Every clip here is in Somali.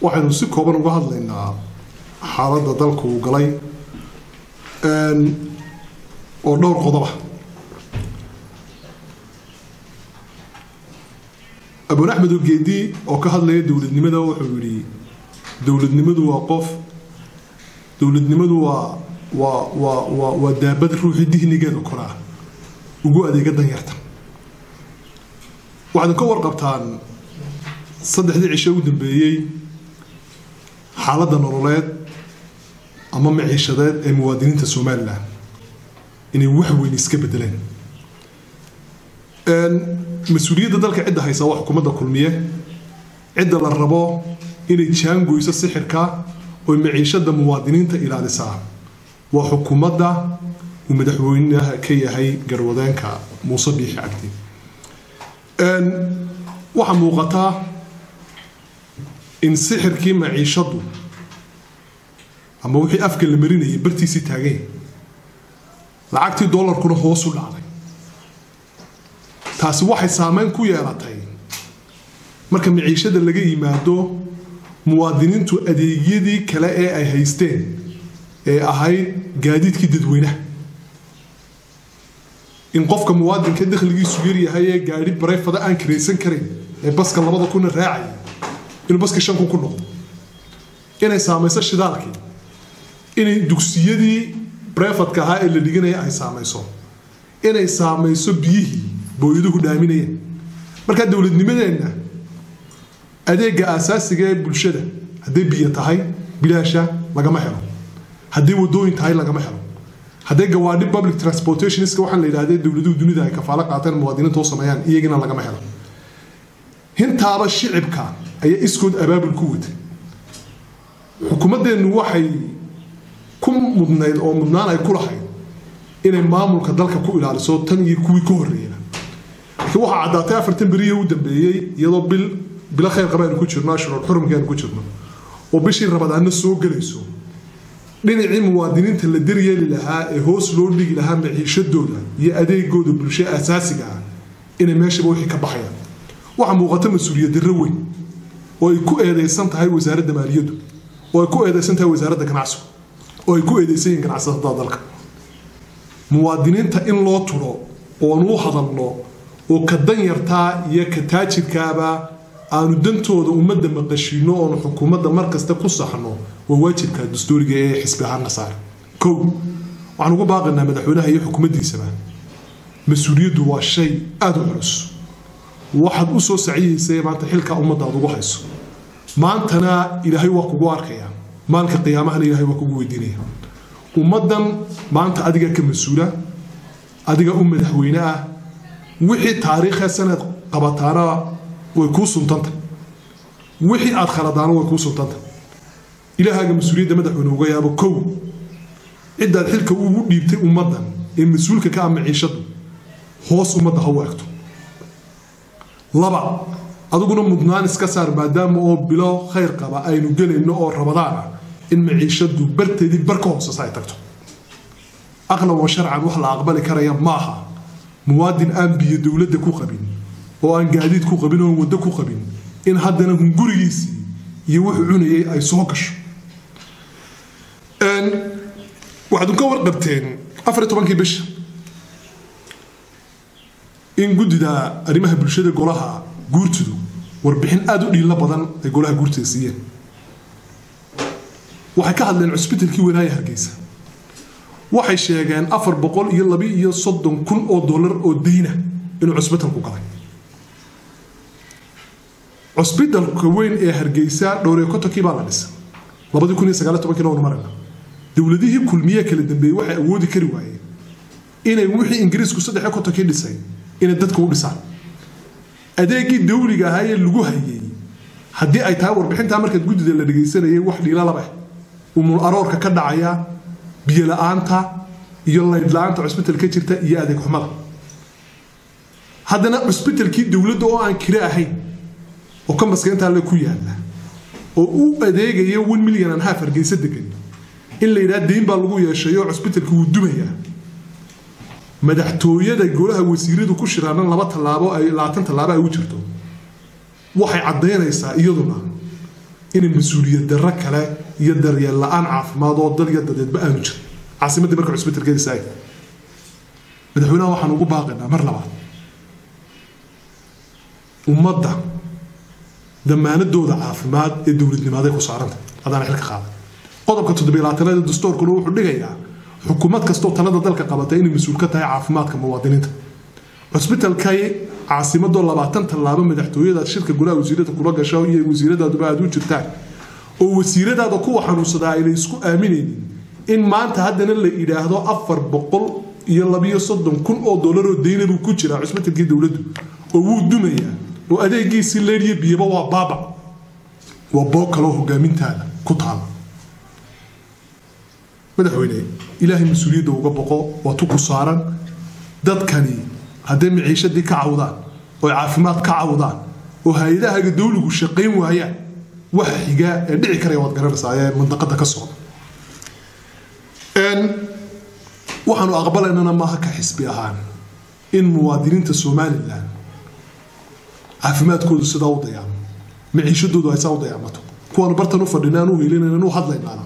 Waxaynu si kooban uga hadlaynaa xaaladda dalku uu galay oo dhowr qodoba. Abun Axmed Ogeedi oo ka hadlaya dowladnimada wuxuu yidhi: dowladnimadu waa qof, dowladnimadu waa daabad ruuxii dihnigeeda koraa ugu adeega danyarta. Waxaad ka warqabtaan 3dii cisho u dambeeyey xaaladda nololeed ama maciishadeed ee muwaadiniinta Somalilan inay wax weyn iska bedeleen. Mas-uuliyadda dalka cidda haysa waa xukuumadda Kulmiye. Cidda la rabo inay jaangoyso sixirka oo maciishada muwaadiniinta ilaalisaa waa xukuumadda uu madaxweynaha ka yahay garwadeenka Muuse Biixi Cabdi. Waxaa muuqataa in sixirkii maciishadu ama wixii afka la marinayay bartiisii taagany, lacagtii doolarkuna hoos u dhacday. Taasi waxay saameyn ku yeelatay, marka maciishada laga yimaado, muwaadiniintu adeegyadii kale ee ay haysteen ee ahayd gaadiidkii dadweynaha. In qofka muwaadinka dakhligiisu yaryahay ee gaadhi bareyfada aan kiraysan karayn ee baska 2000-na raacaya inuu baska 5000 ku noqdo, inay saamayso shidaalkii, inay dugsiyadii brefadka ahaa ee la dhiganaya ay saamayso, inay saamayso biyihii booyaduhu dhaaminayeen. Markaa dowladnimadeenna adeega aasaasiga ee bulshada, hadday biyo tahay bilaasha lagama helo, hadday wadooyin tahay lagama helo, hadday gawaadhi public transportationska waxaan la yidhahdee dowladuhu dunida ay kafaalo qaateen muwaadiniinta u sameeyaan iyagina lagama helo. Hintaaba shicibka ayaa iskood abaabul ku watay. Xukuumaddeennu waxay ku mudnayd oo mudnaan ay ku lahayd inay maamulka dalka ku ilaaliso tan iyo kuwii ka horreeyana, laakiin waxaa caddaatay 40 beriye u dambeeyey, iyadoo bil bilo khayr qaba aynu ku jirno, ashhurul xurumka aynu ku jirno oo bishii Rabadaanna soo gelayso, dhinacii muwaadiniinta la daryeeli lahaa ee hoos loo dhigi lahaa maciishadooda iyo adeegooda bulsho asaasiga ah inay meeshaba wixii ka baxayaan. Waxaa muuqata mas-uuliyad darro weyn oo ay ku eedeysan tahay wasaaradda maaliyaddu, oo ay ku eedeysan tahay wasaaradda ganacsigu, oo ay ku eedeysan yihiin ganacsatada dalka. Muwaadiniinta in loo turo oon u hadalno oo ka danyartaa iyo ka taajirkaaba aanu dantooda ummadda maqashiino oonu xukuumadda mar kasta ku saxno waa waajibka dastuuriga ee xisbi ahaanna saara. Kow, waxaan ugu baaqaynaa madaxweynaha iyo xukuumaddiisaba: mas-uuliyaddu waa shay aada u culus. Waxaad u soo saciyeysa maanta xilkaa ummadda aad ugu hayso, maantana Ilaahay waa kugu arkaya, maalinka qiyaamahana Ilaahay waa kugu weydiinaya. Ummaddan maanta adiga ka mas-uula, adiga u madaxweyne ah. Wixii taariikha sanad qabataana way kuu suntanta, wixii aad khaladaana way kuu suntanta. Ilaahaaga mas-uuliyadda madaxweyne uga yaabo. Kow, ciddaad xilka ugu dhiibtay ummaddan ee mas-uulka ka ah maciishadu hoos ummadda ha u egto. Laba, adiguna mudnaan iska saar, maadaama oo bilo khayr qaba aynu gelayno oo Rabadaan ah, in maciishadu barteedii bar ka hooseysa ay tagto. Aqlan wa sharcan wax la aqbali karaya maaha muwaadin aan biyo dowladda ku qabin oo aan gaadiid ku qabin oo aan waddo ku qabin in haddana hungurigiisii iyo wuxuu cunayay ay soo gasho. Waxaad ka warqabteen 14-kii bisha in guddida arrimaha bulshada golaha guurtidu warbixin aada u dhiilo badan ay golaha guurtida siiyeen. Waxay ka hadleen cusbitalkii wanaaya Hargeysa. Waxay sheegeen 432,000 oo dollar oo deyna inuu cusbitalku galay. Cusbitalka weyn ee Hargeysa dhowr iyo kontonkii baa la dhisay, 2019-kiina wanu marayna. Dowladihii Kulmiye kala dambeeyey waxay awoodi kari waayeen inay wixii Ingiriisku 53-kii dhisay inay dadka u dhisaan. Adeegii dawliga ahaa ee lagu hayay, haddii ay tahay warbixintaa markaad guddida la dhegaysanayay, wax dhiila laba umul aroorka ka dhacaya, biyo la-aanta iyo laydh la-aanta cusbital ka jirta iyo adeeg xumada, haddana cusbitalkii dowladda oo aan kire ahayn oo kambaska intaa le ku yaala oo u adeegaya 1.5 milyan Hargeysa degan in la yidhaha deyn baa lagu yeeshayo, cusbitalkii wuu dumayaa. Madaxtooyada golaha wasiiradu ku shiraana 2 tallaabo ay 20 tallaabo ay u jirto, waxay caddaynaysaa iyaduna Inay mas-uuliyad darro kale iyo daryeel la-aan caafimaad oo dal iyo dadeedba aanu jirin caasimaddii marka cusbitalkeeda saay. Madaxweynaha waxaan ugu baaqaynaa mar labaad ummadda damaanadooda caafimaad ee dowladnimaaday ku saaranta adaana xilka qaaday. Qodobka 27aad ee dastuurkuna wuxuu dhigayaa xukuumad kastoo talada dalka qabata inay mas-uul ka tahay caafimaadka muwaadiniinta. Cusbitalkay caasimadoo 20 tallaabo madaxtooyadaad shirka golaha wasiirada kula gasho iyo wasiiradaduba aad u jirtaan oo wasiiradaada kuwa xanuunsadaa ayna isku aaminaynin in maanta haddana la yidhaahdo 432,000 oo dollar oo deyna buu ku jiraa cusbitalkii dowladdu oo wuu dumayaa oo adeegiisii leeriyo biyaba waa baaba, waa boog kaloo hogaamintaada ku taala. Madaxweyne, ilaahay mas-uuliyadda uga boqo, waa tu ku saaran. Dadkani hadday maciishadii ka cawdaan oo caafimaad ka cawdaan oo hay-adahaaga dowligu shaqayn waayaan, waxa xiga ee dhici karaya waad garanaysaa ee mandaqada ka socda. Waxaanu aqbalaynana maaha ka xisbi ahaan in muwaadiniinta Somaliland caafimaadkoodu sidaa u dayaamo, maciishadoodu ay saa u dayaamato. Kuwaanu bartan u fadhinaan u helinayna u hadlaynaana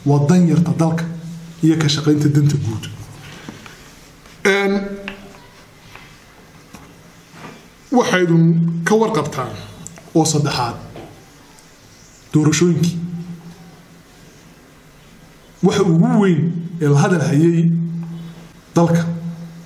waa danyarta dalka iyo ka shaqaynta danta guud. Waxaydun ka warqabtaan oo saddexaad doorashooyinkii waxa ugu weyn ee la hadal hayay dalka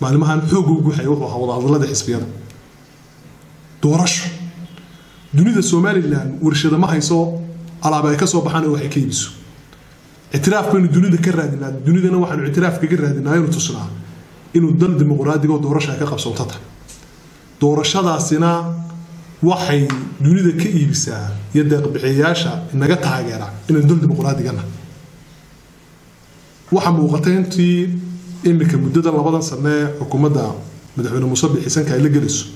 maalimahan xoogga ugu hayay wuxuu ahaa wadahadallada xisbiyada doorasho. Dunida Somaliland warshada ma hayso alaaba ay ka soo baxaan oo waxay ka iibiso. Ictiraaf baynu dunida ka raadinaa, dunidana waxaanu ictiraaf kaga raadinaa inuu tusnaa inuu dal dimuqraadiga oo doorasha ay ka qabsoonto tahay. Doorashadaasina waxay dunida ka iibisaa iyo deeqbixiyayaasha inaga taageera inaynu dal dimuqraadigana. Waxaa muuqata intii iminka muddada 2dan sane ee xukuumadda madaxweyne Muuse Bixisanka ay la gelayso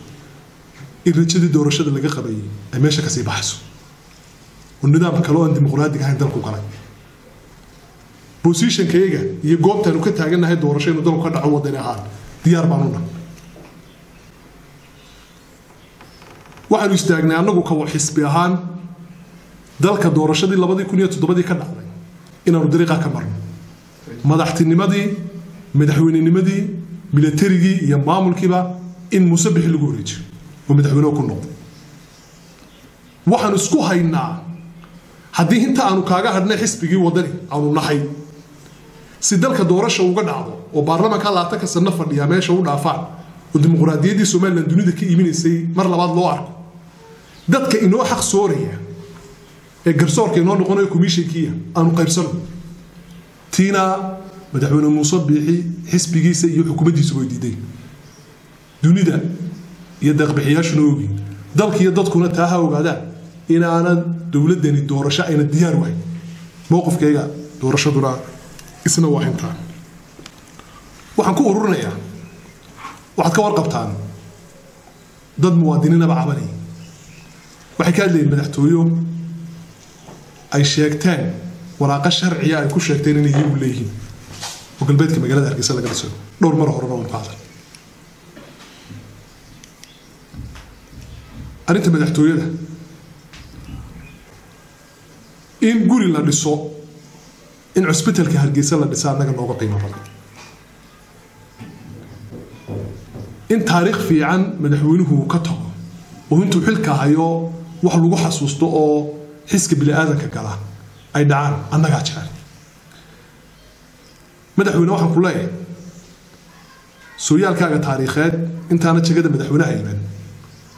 in rajadii doorashada laga qabayay ay meesha kasii baxayso oo nidaam kale oo aan dimuqraadiga ahayn dalku galay. Positionkayaga iyo goobtaanu ka taagannahay doorasho inuu dalku ka dhaco wadani ahaan diyaar baanu nahay. Waxaanu istaagnay annagu ka xisbi ahaan dalka doorashadii 2007dii ka dhacday inaanu dariiqa ka marno, madaxtinimadii, madaxweynenimadii, milatarigii iyo maamulkiiba in Muuse Bixi lagu wareejiyo oo madaxweynuhu ku noqdo. Waxaanu isku haynaa haddii inta aanu kaaga hadhnay xisbigii wadani aanu nahay si dalka doorasha uga dhacdo oo baarlamaanka 20ka sano fadhiya meesha u dhaafaan oo dimuqraadiyaddii Somaliland dunida ka iibinaysay mar labaad loo arko, dadka inoo xaq sooraya ee garsoorka inoo noqonayo komishankiiya aanu qaybsano. Tiina madaxweyne Muuse Biixi xisbigiisa iyo xukuumaddiisu way diiday, dunida iyo deeqbixiyaashuna ogiin, dalka iyo dadkuna taa ha ogaadaan inaanan dowladdani doorasho ayna diyaar wahayn. Mowqifkayga doorashaduna isna waa intaa. Waxaan ku ururinayaa, waxaad ka warqabtaan dad muwaadiniinaba cabanaya waxay ka hadlayeen madaxtooyo ay sheegteen waraaqo sharciya ay ku sheegteen inay iyagu leeyihiin oo galbeedka magaalada Hargeysa lagala socdo. Dhowr mar horena waan ka hadal arrinta madaxtooyada. In guri la dhiso, in cusbitalka Hargeysa la dhisa annaga nooga qiimo badan, in taariikh fiican madaxweynuhu ka tago oo intuu xilka hayo wax lagu xasuusto oo xiska bini'aadanka gala ay dhacaan annagaa jecel. Madaxweyne, waxaan ku leeyahay sooyaalkaaga taariikheed intaana jagada madaxweynaha iman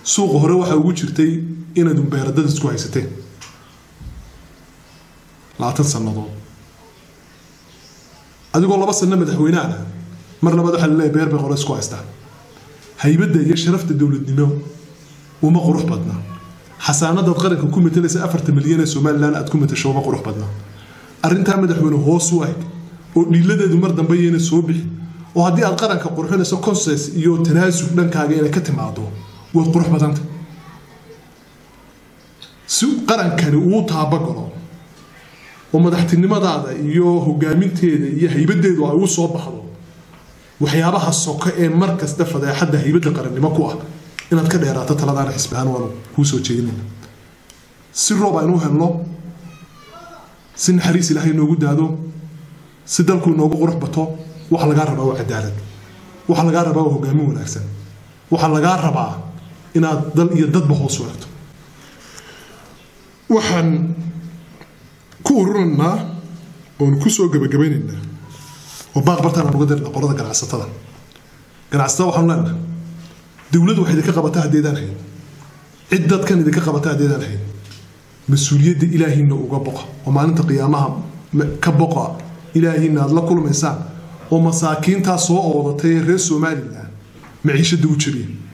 suuqa hore waxaa ugu jirtay inaad umbeeradada isku haysateen 20 sannadood. Adigoo 2 sano madaxweyneana mar labaad waxaa laleeyahay beer bay qole isku haystaan. Haybadda iyo sharafta dowladnimo uma qurux badna, xasaanadaad qaranka ku matalaysa 4 milyan ee Somaliland aad ku matasho uma qurux badna. Arrintaa madaxweyne hoos u eg oo dhiiladeedu mar dambe iyana soo bixi, oo haddii aad qaranka qurxinayso consensus iyo tanaasub dhankaaga inay ka timaado way qurux badanta si qarankani uu taabagalo oo madaxtinimadaada iyo hogaaminteeda iyo haybadeedu ay u soo baxdo. Waxyaabaha soka ee mar kasta fadeexadda haybadda qarannimo ku ah inaad ka dheeraato taladaana xisbi ahaan waanu kuu soo jeedinayna si roob aynu helno. Si naxariis Ilaahay inoogu daado, si dalku inoogu qurux bato, waxa lagaa rabaa waa cadaalad, waxa lagaa rabaa waa hogaamin wanaagsan, waxaa lagaa rabaa inaad dal iyo dadba hoos u eegto. Waxaan ku ururinaynaa oon ku soo gebagabaynaynaa oo baaq bartaan aan uga dirna qolada ganacsatada. Ganacsatada waxaanu leenahay, dowladdu waxay idinka qabataa haddeedaan hayn, cid dadkan idinka qabata haddeedaan hayn, mas-uuliyadda Ilaahiina uga boqa oo maalinta qiyaamaha ka boqa Ilaahiina aad la kulmaysaan, oo masaakiintaa soo oodatay ee reer Somalilan maciishada u jabiya.